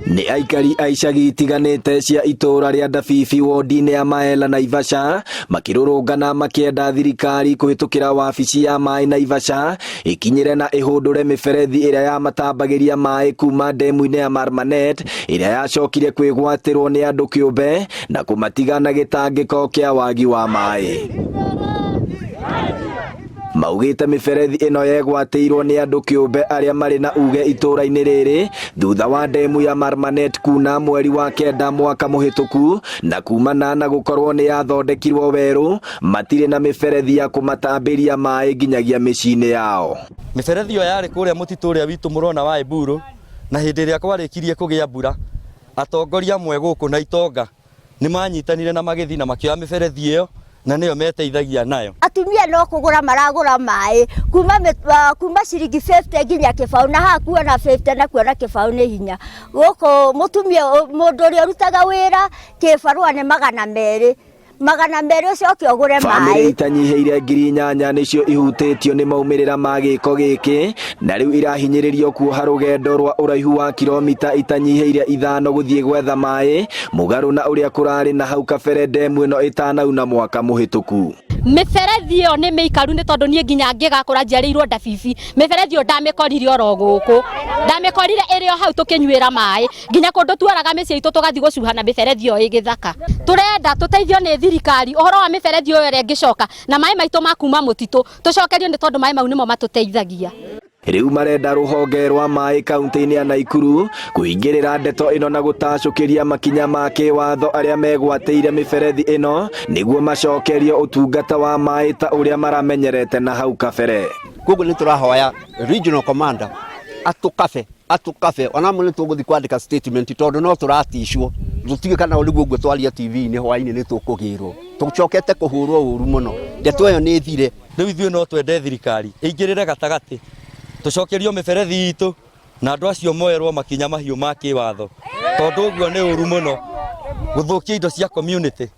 Nĩ aikari a icagi itiganĩte cia itũũra rĩa Ndabibi wodi-inĩ ya Maela Naivasha makĩrũrũngana makĩenda thirikari kũhĩtũkĩra wabici ya maĩ Naivasha ĩkinyĩre na ĩhũndũre mĩberethi ĩrĩa yamatambagĩria maĩ kuma ndemu-inĩ ya Marmanet ĩrĩa yacokire kwĩgwatĩrwo nĩ andũ kĩũmbe na kũmatiga na gĩtangĩko kĩa wagi wa maĩ. Maugĩte mĩberethi ĩno yegwatĩirwo nĩ andũ kĩũmbe arĩa marĩ na uge itũũra-inĩ rĩrĩ thutha wa ndemu ya Marmanet kuna mweri wa 9 mwaka mũhĩtũku na kumana na gũkorwo nĩ yathondekirwo werũ matirĩ na mĩberethi ya kũmatambĩria maĩ nginyagia mĩciĩ-inĩ yao. Mĩberethi ĩyo yarĩ kũrĩa mũtitũ ũrĩa witũ mũrona wa Eburu, na hĩndĩ ĩrĩa kwarĩkirie kũgĩa mbura, atongoria amwe gũkũ na itonga nĩ manyitanire na magĩthiĩ na makĩoya mĩberethi ĩyo na nĩyo meteithagia nayo. Atumia no kũgũra maragũra maĩ kuma ciringi 50 nginya kĩbaũ, na haha kuona 50 na kuona kĩbaũ nĩ hinya. Gũkũ mũtumia mũndũ ũrĩa ũrutaga wĩra kĩbarũa nĩ 200. 200 ũcoke ũgũre Bamĩrĩ maĩ. Itanyihĩire 8,000 nĩcio ihutĩtio nĩ maumĩrĩra ma gĩko gĩkĩ na rĩu irahinyĩrĩrio kuoha rũgendo rwa ũraihu wa kilomita itanyihĩire 5 gũthiĩ gwetha maĩ mũgarũ na ũrĩa kũrarĩ na hau kabere ndemu ĩno ĩtanauna mwaka mũhĩtũku. Mĩberethi ĩyo nĩ mĩikaru nĩ tondũ niĩ nginya ngĩgakũra njiarĩirwo Ndabibi. Mĩberethi ĩyo ndamĩkorire oro gũkũ. Ndamĩkorire ĩrĩ o hau tũkĩnyuĩra maĩ. Nginya kũndũ tuoraga mĩciĩ itũ tũgathiĩ gũcuha na mĩberethi ĩyo ĩ gĩthaka. Tũrenda tũteithio nĩ thirikari ũhoro wa mĩberethi ĩyo ĩrĩa ĩngĩcoka na maĩ maitũ ma kuma mũtitũ tũcokerio nĩ tondũ maĩ mau nĩmo matũteithagia. Rĩu marenda rũhonge rwa maĩ kaunti-inĩ ya Naikuru kũingĩrĩra ndeto ĩno na gũtacũkĩria makinya ma kĩwatho arĩa megwatĩire mĩberethi ĩno nĩguo macokerio ũtungata wa maĩ ta ũrĩa maramenyerete na hau kabere. Koguo nĩ tũrahoya regional commander atũkabe atũkabe ona amwe nĩ tũgũthiĩ kwandĩka statement tondũ no tũraticwo tũtiũĩ kana nĩguo ũguo twaria TV-inĩ hwainĩ nĩ tũkũgĩrwo tũcokete kũhũrwo ũru mũno ndeto ĩyo nĩ thire. Rĩu ithuĩ no twende thirikari ĩingĩrĩre gatagatĩ tũcokerio mĩberethi itũ na andũ acio moerwo makinya mahiũ ma kĩwatho tondũ ũguo nĩ ũru mũno gũthũkia indo cia community.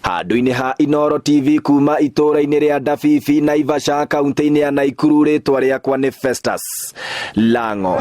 Handũ-inĩ ha Inooro TV kuma itũũra-inĩ rĩa Ndabibi Naivasha kaunti-inĩ ya Naikuru, rĩtwa rĩakwa nĩ Festus Lango.